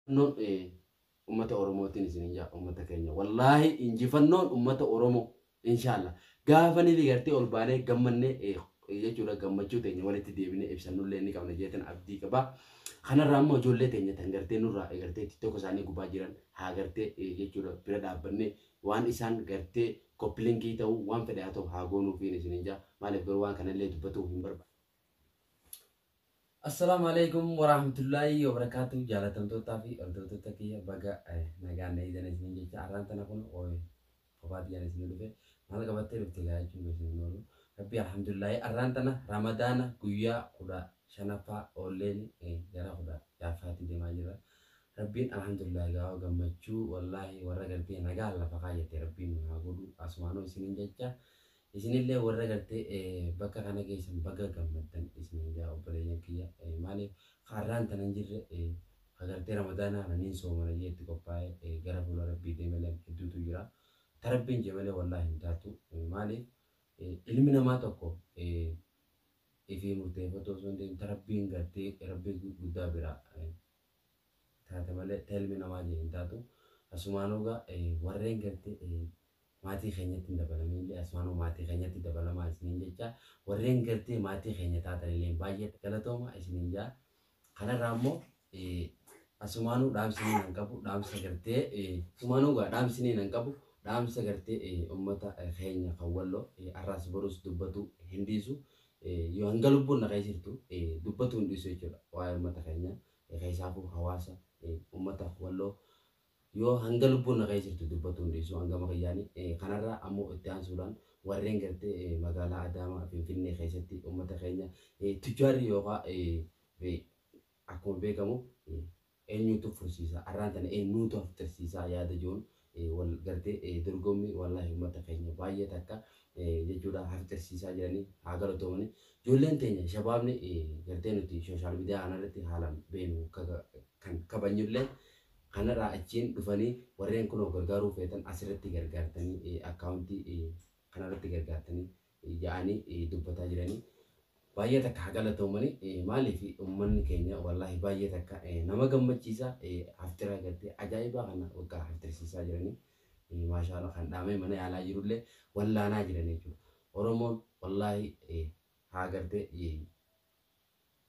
Injifannoon uummata Oromootiin isin jaa, uummata keenya. Wallaahi, injifannoon uummata Oromoo inshaalla. Gaafa ni gartee ol baanee gammannee jechuudha, gammachuu teenya walitti deebinee ibsannullee ni qabna jeetan abdii qaba. Kanarraa immoo ijoollee teenya tan gartee nurraa gartee TikTok isaanii gubaa jiran haa gartee jechuudha bira dhaabbannee, waan isaan gartee copy link ta'uu, waan fedhe haa ta'u, haa goonuufiin isin jaa. Maaliif garuu waan kanallee dubbatuu hin barbaadu. Assalaamu alaikum warahmatullahi wabarakatuh. Jaalatamtootaa fi hordoftoota kiyya, baga nagaan na eegan isin jecha. Har'aan tana kun kophaatti jaan isin dhufe. Maal qabattee dhufte gaa jechuun isin oolu. Rabbi alhamdulillahi, har'aan tana Ramadaana guyyaa 15ffaa oolleen gara 16ffaatti deemaa jira. Rabbiin alhamdulillahi gaa gammachuu wallaahi warra gartee nagaan lafa kaayyate Rabbiin nu haa godhu. Asumaanuu isinin jecha, isinillee warra gartee bakka kana keessan baga gammaddan isinin jaa, obboleeyyan kiyya. Maaliif har'aan tana hin jirre, gartee Ramadaana kana niin soomana jeetti qophaa'e gara fuula Rabbii deemeleen hedduutu jira. Ta Rabbiin jee malee wallaahi hin taatu. Maaliif ilmi namaa tokko ifii murteeffatu osoo hin ta'in, ta Rabbiin gartee Rabbii guddaa bira taate malee ta ilmi namaa jee hin taatu. Asumaanuu gaa warreen gartee maatii keenyatti hin dabalamin illee asumaanuu maatii keenyatti dabalamaa isiniin jecha. Warreen gartee maatii keenya taatan illee baay'ee galatooma isiniin jaa. Kanarraa immoo asumaanuu dhaamsinii nan qabu, dhaamsa gartee asumaanuu gaa dhaamsinii nan qabu, dhaamsa gartee uummata keenya kan Walloo har'aas borus dubbatu hin dhiisu. Yoo hanga lubbuun na keessa jirtu dubbatu hin dhiisu jechuudha waa'ee uummata keenya, keessaafuu hawaasa uummata Walloo. Yoo hanga lubbuun na keessa jirtu dubbatu hin dhiisu hangama kiyyaanii. Kanarraa ammoo itti aansuudhaan warreen gartee magaalaa Adaamaa, Finfinnee keessatti uummata keenya tujjaarri yookaan akkuma beekamu eenyutu fursiisa, har'aan tana eenyutu hafxirsiisa yaada jiruun wal gartee dorgommii wallaahi uummata keenya baay'ee takka jechuudha hafxirsiisaa jiranii, haa galatoomanii. Ijoolleen teenya shabaabni gartee nuti social media kanarratti haalaan beeknu kan kabajnullee kanarraa achiin dhufanii warreen kunoo gargaaruu feetan asirratti gargaartanii, akkaawuntii kanarratti gargaartanii ja'anii dubbataa jiranii. Baay'ee takka haa galatoomanii. Maaliif uummanni keenya wallaahi baay'ee takka nama gammachiisa, haftira gartee ajaa'ibaa kana waggaa haftirsiisaa jiranii. Maashaallah, kan dhaamee mana yaalaa jirullee wallaanaa jiran jechuudha. Oromoon wallaahi haa gartee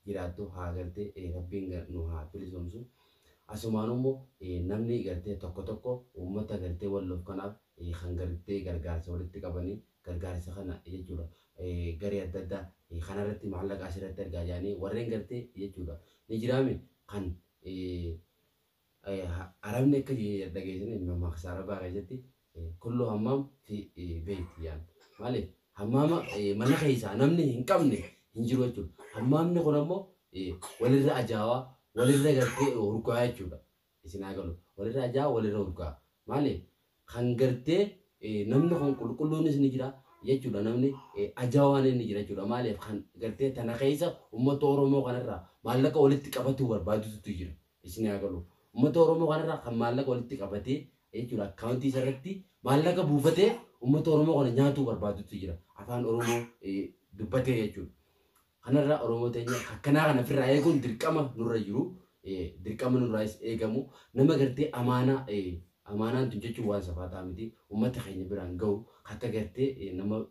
jiraattu, haa gartee Rabbiin nu haa bilisoomsu. Asumaan immoo namni gartee tokko tokko uummata gartee Walloof kanaaf kan gartee gargaarsa walitti qabanii, gargaarsa kana jechuudha garee adda addaa kanarratti maallaqa asirratti argaa jiranii warreen gartee jechuudha ni jiraame. Kan Arabni akka dhageessanii mammaaksa Arabaa keessatti "كل حمام في بيت" yaan. Maaliif hammaama mana keessaa namni hin qabne hin jiru jechuudha. Hammaamni kun ammoo walirra ajaa'aa, walirra gartee urgaa'aa jechuudha. Isin haa galu, walirra ajaa'aa, walirra urgaa'a. Maaliif kan gartee namni kun qulqulluunis ni jira jechuudha, namni ajaa'aan ni jira jechuudha. Maaliif kan gartee tana keessa uummata Oromoo kanarraa maallaqa walitti qabatuu barbaadutu jira. Isin haa galu, uummata Oromoo kanarraa kan maallaqa walitti qabatee jechuudha akkaawuntii isarratti maallaqa buufatee uummata Oromoo kana nyaatuu barbaadutu jira, afaan Oromoo dubbatee jechuudha. Kanarraa Oromoo teenya akkanaa kana ofirraa eeguun dirqama nurra jiru, dirqama nurraas eegamu. Nama gartee amaanaa, amaanaan tun jechuun waan safaataa miti, uummata keenya biraan gahu akka gartee nama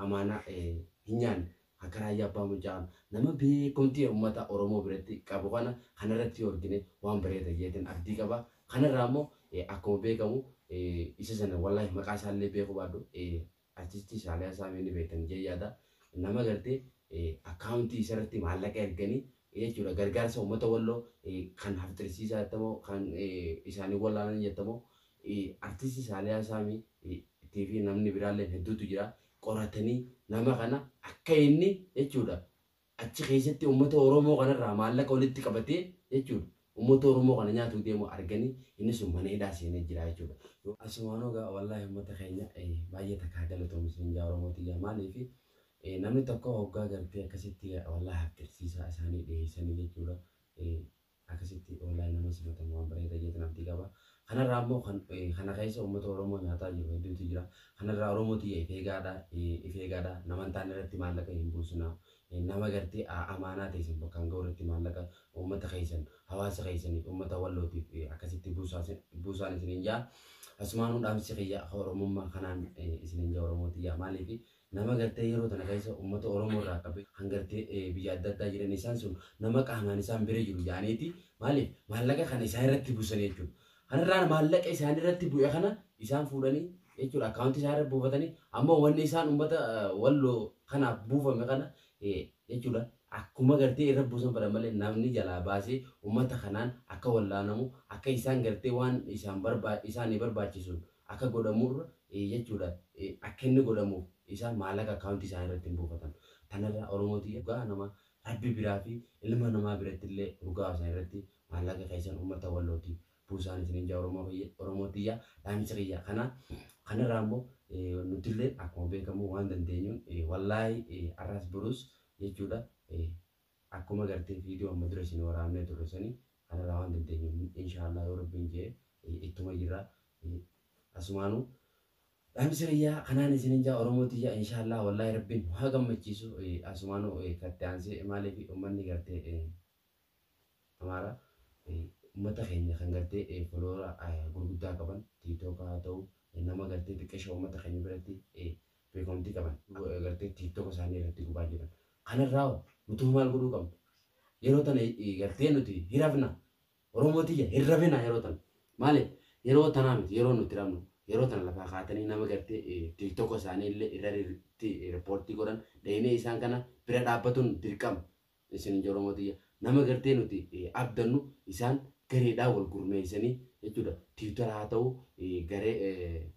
amaanaa hin nyaanne, akka Raayyaa Abbaa Mucaa nama beekumtii uummata Oromoo biratti qabu kana kanarratti yoo argine waan bareeda jeetiin abdii qaba. Kanarraa immoo akkuma beekamu isa sana wallaahi maqaa isaallee beekuu baadhu, artistii Saaliyaa Saamii ni beektan jee yaada. Nama gartee akkaawuntii isarratti maallaqa erganii jechuudha gargaarsa uummata Walloo kan hafxirsiisaa jettamoo, kan isaanii wallaalan jettamoo, artistii Saaliyaa Saamii fi namni biraallee hedduutu jira, qoratanii nama kana akka inni jechuudha achi keessatti uummata Oromoo kanarraa maallaqa walitti qabatee jechuudha uummata Oromoo kana nyaatu deemu arganii inni sun mana hidhaa seenee jira jechuudha. Asumaanuu gaa wallaahi uummata keenya baay'ee takka galatoomu isin jaa, Oromoo tiyya. Maaliif namni tokko hoggaa gartee akkasitti wallaahi hafxirsiisaa isaanii dhiyeessanii jechuudha akkasitti wallaahi nama simatamu waan bareeda jeetan abdii qaba. Kanarraa immoo kan kana keessa uummata Oromoo nyaataa jiru hedduutu jira. Kanarraa Oromoo tiyya if eegaadha, if eegaadha. Nama hin taane irratti maallaqa hin buusinaa. Nama gartee amaanaa teessan bakkaan ga'u irratti maallaqa uummata keessan, hawaasa keessaniif, uummata Wallootiif buusaan isiniin jaa. Asumaanuu dhaamsi kiyya Oromummaa kanaan isiniin jaa Oromootiyyaa maaliif nama gartee yeroo tana keessa uummata Oromoo irraa qabe kan gartee biyya adda addaa jiran isaan sun nama qaamaan isaan bira jiru jaaniiti maaliif maallaqa kana isaan irratti buusan jechuudha. Kanarraan maallaqa isaan irratti bu'e kana isaan fuudhanii jechuudha akkaawuntii isaan irra buufatanii ammoo wanni isaan uummata Walloo kanaaf buufame kana jechuudha akkuma gartee irra buusan fedhan malee namni jalaa baasee uummata kanaan akka wallaanamu akka isaan gartee waan isaan isaanii barbaachisuun akka godhamurra jechuudha akka inni godhamuuf isaan maallaqa akkaawuntii isaanii irratti hin buufatan. Kanarra Oromootii dhugaa nama Rabbi biraa fi ilma namaa biratti illee dhugaa isaan irratti maallaqa keessan uummata Wallootii buusaan isiniin jaa Oromootiyyaa dhaamsa kiyya kana. Kanarraa immoo nutillee akkuma beekamu waan dandeenyuun wallaahi arras borus jechuudha akkuma gartee viidiyoo amma dura isin waraabnee turre sanii kanarraa waan dandeenyuun inshaallah yoo Rabbiin jee ittuma jirra. Asumaanuu dhaamsi kiyyaa kanaan isiniin jaa Oromootiyyaa inshaallah wallaahi Rabbiin haa gammachiisu. Asumaanuu katti aansee maaliif uummanni gartee Amaaraa uummata keenya kan gartee follower gurguddaa qaban TikTok haa ta'u nama gartee xiqqeesha uummata keenya biratti beekamtii qaban gartee TikTok isaanii irratti gubaa jiran. Kanarraa nuti maal godhuu qabna? Yeroo tana gartee nuti hirafna Oromootiyya hin rafina yeroo tana. Maaliif yeroo tanaa miti yeroo nuti rafnu yeroo tana lafaa kaatanii nama gartee TikTok isaanii illee irratti riippoortii godhan dheenee isaan kana bira dhaabbatuun dirqama. Isin Oromootiyya nama gartee nuti abdannu isaan gareedhaan wal gurmeessanii jechuudha. Tiwiitara haa ta'u garee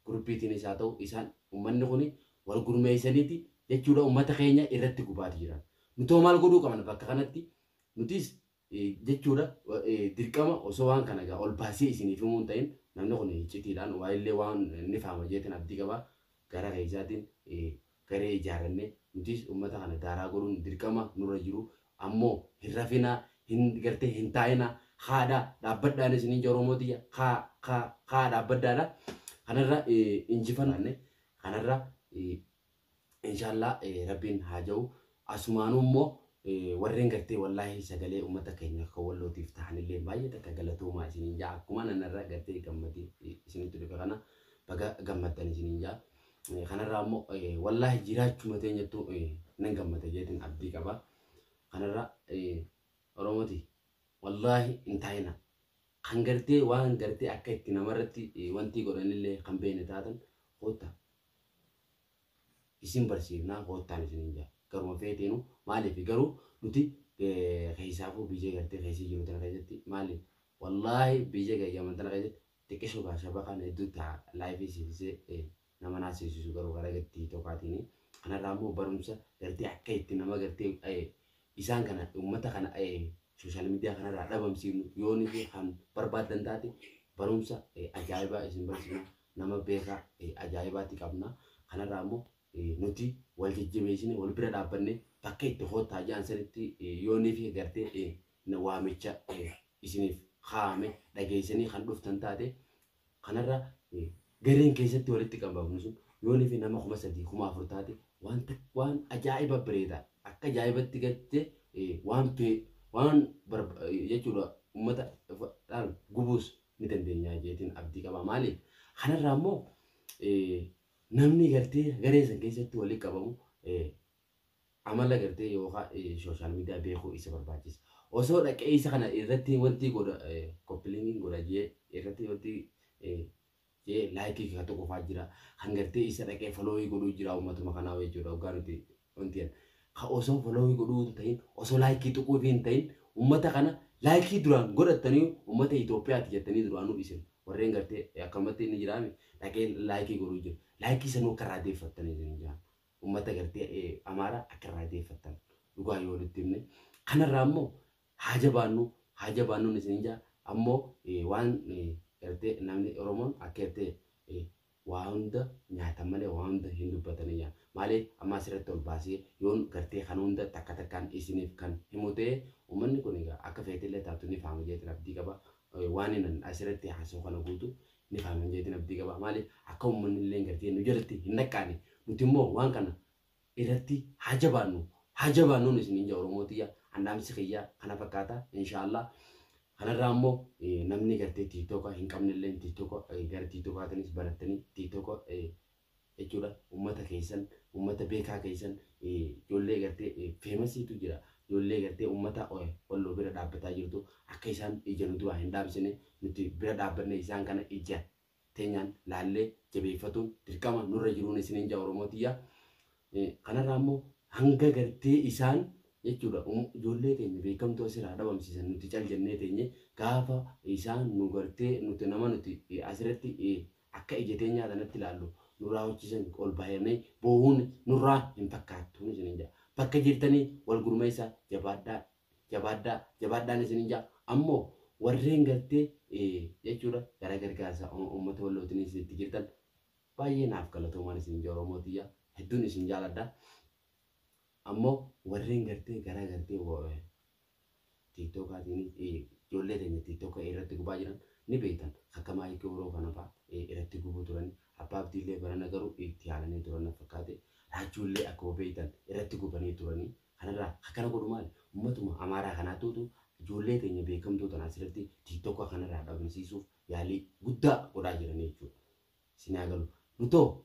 guruppiitiinis haa ta'u isaan uummanni kun wal gurmeessaniiti jechuudha uummata keenya irratti gubaati jiran. Nutoo maal godhuu qabna bakka kanatti nutis jechuudha dirqama osoo waan kana ol baasee isiniif himuu hin ta'in namni kun iccitiidhaan waa illee waan inni faama jeetiin abdii qaba gara keessaatiin garee ijaarrannee nutis uummata kana daaraa godhuun dirqama nurra jiru ammoo hin rafinaa hin gartee hin taa'inaa haadha dhaabbadhaan isiniin Oromootiyya haa dhaabbadhaadha. Kanarra injifanne kanarra inshaallah Rabbiin haa ja'u. Asumaanuu immoo warreen gartee wallaahi sagalee uummata keenya akka Wallootiif ta'anillee baay'ee takka galatoomaa isiniin jaa. Akkuma nanarra gartee gammadee isinitti dhufe kana baga gammaddan isiniin jaa. Kanarraa immoo wallaahi jiraachuma teenyattu nan gammada jeetiin abdii qaba. Kanarra Oromooti wallaahi hin taa'ina. Kan gartee waan gartee akka itti namarratti wanti godhanillee kan beekne taatan koottaa isin barsiifnaa koottaan isiniin jaa. Garuma feeteenu maaliif garuu nuti keessaafuu biyya gartee keessa jiru tana keessatti maaliif wallaahi biyya Yaman tana keessatti xiqqishoo gaa shabaqaan hedduu ta'a laayifii siifisee nama naasisiisu garuu gara gatti tokkaatiin. Kanarraa immoo barumsa gartee akka itti nama gartee isaan kana uummata kana sooshaal miidiyaa kanarraa dhabamsiifnu yoon fi kan barbaadan taate barumsa ajaa'ibaa isin barsiifna nama beekaa ajaa'ibaatti qabna. Kanarraa immoo nuti wal jajjabeessine wal bira dhaabbanne bakka itti hoottaa jiran sanitti yoonii fi gartee waamicha isiniif kaa'ame dhageessanii kan dhuftan taate kanarra gareen keessatti walitti qabamnu sun yoonii fi nama 3000 4000 taate waan ajaa'iba bareedaa akka ajaa'ibatti gartee waan waan jechuudha uummata gubuus ni dandeenya jeetiin abdii qaba. Maaliif kanarraa immoo namni gartee garee san keessatti walitti qabamu amala gartee yookaan sooshaal miidiyaa beekuu isa barbaachisa. Osoo dhaqee isa kana irratti wanti godha koppiliingiin godha jee irratti wanti jee laayikii kan tokko fa'aa jira. Kan gartee isa dhaqee folloowii godhuu jira uummatuma kanaa jechuudha hoggaa nuti wanti kan osoo folloowii godhuu hin ta'in osoo laayikii tuquu hin ta'in uummata kana laayikii duraan godhatanii uummata Itoophiyaati jettanii duraanuu isin warreen gartee akkamatti inni jiraame dhaqee laayikii godhuu jira. Laayikii sanuu akka irraa deeffattanii isin jira. Uummata gartee Amaaraa akka irraa deeffattan dhugaa yoo walitti himne. Kanarraa immoo haa jabaannu isin jira. Ammoo waan gartee namni Oromoon akka gartee waa hunda nyaatan malee waa hunda hin dubbatanii jira. Maaliif amma asirratti ol baasee yoon gartee kan hunda takka takkaan isiniif kan himu ta'e uummanni kun egaa akka feetillee taatu ni faama jeetiin abdii qaba. Waan inni asirratti haasa'u kana guutuu ni faama jeetiin abdii qaba. Maaliif akka uummanni illee gartee nu jalatti hin naqqaane nuti immoo waan kana irratti haa jabaannu isiniin jaa Oromootiyya handhaamsi kiyya kana fakkaata inshaallah. Kanarraa immoo namni gartee TikTok hin qabnellee TikTok gara TikTokaatiinis barattanii TikTok jechuudha uummata keessan, uummata beekaa keessan, ijoollee gartee famousiitu jira. Ijoollee gartee uummata Walloo bira dhaabbataa jirtu akka isaan ija nu duraa hin dhaamsine nuti bira dhaabbanne isaan kana ija teenyaan laallee jabeeffatuun dirqama nurra jiruun isiniin jaa Oromootiyyaa. Kanarraa immoo hanga gartee isaan jechuudha ijoollee keenya beekamtuu asirraa dhabamsiisan nuti cal jennee teenye gaafa isaan nu gartee nuti nama nuti asirratti akka ija teenyaa kanatti ilaallu nurraa hojjisan ol bahanii boohuun nurraa hin fakkaattu isiniin jaa. Bakka jirtanii wal gurmeessa, jabaadhaa, jabaadhaa, jabaadhaan isiniin jaa. Ammoo warreen gartee jechuudha gara gargaarsa uummata Wallootiin isinitti jirtan baay'ee naaf galatoomaan isin jaa Oromootiyyaa, hedduun isin jaaladha. Ammoo warreen gartee gara gartee TikTokaatiin ijoollee teenya TikToka irratti gubaa jiran ni beektan, akka maayikii Oroo kana fa'aa irratti gubuu turan. Abbaa Abdiillee barana garuu itti yaalanii turan fakkaate. Raachuullee akkuma beektan irratti gubanii turanii. Kanarraa akkana godhu maali? Uummatuma Amaaraa kanaatuutu ijoollee teenya beekamtuu tana asirratti TikToka kanarraa dhabamsiisuuf yaalii guddaa godhaa jiran jechuudha. Isin haa galu. Nutoo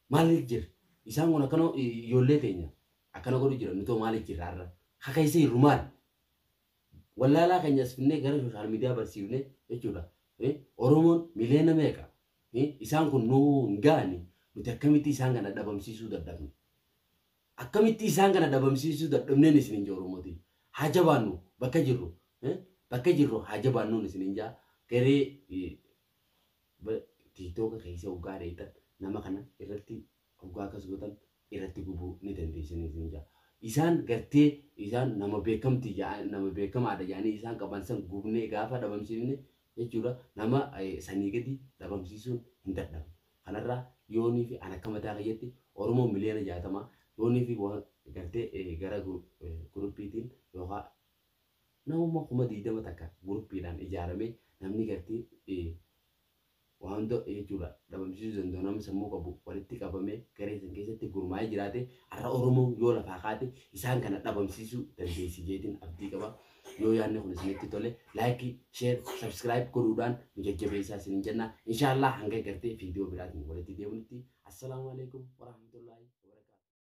maaliif jira? Isaan kun akkana ijoollee teenya akkana godhu jira. Nutoo maaliif jirra har'a? Haka isa jirru maali? Wallaalaa keenya as finnee gara social media barsiifne jechuudha. Oromoon miliyoona meeqa? Isaan kun nuu hin ga'ani. Nuti akkamitti isaan kana dhabamsiisuu dadhabne? Akkamitti isaan kana dhabamsiisuu dadhabneen isin hin Oromooti? Haa jabaannu bakka jirru. Bakka jirru haa jabaannuun isin hin jaa. Garee TikToka keessa hoggaa dheetan nama kana irratti hoggaa akkas gootan irratti gubuu ni dandeessan isin jaa. Isaan gartee isaan nama beekamtii nama beekamaadha jedhanii isaan qaban san gubnee gaafa dhabamsiifne jechuudha nama sanii gadi dhabamsiisuun hin dadhabu. Kanarraa yoonii fi an akka mataa kiyyatti Oromoo miliyoona 60 yoonii fi gartee gara groupiitiin yookaan namummaa 20,000 takka groupiidhaan ijaaramee namni gartee waan hunda jechuudha dhabamsiisuu danda'u nama sammuu qabu walitti qabamee garee san keessatti gurmaa'ee jiraate har'a Oromoon yoo lafaa kaate isaan kana dhabamsiisuu dandeessi jeetiin abdii qaba. Yoo yaadni kun isinitti tole like, share, subscribe godhuudhaan nu jajjabeessaa isiniin jenna. Inshaallah hanga gartee viidiyoo biraatiin walitti deebinutti assalaamu alaikum warahmatullaahi.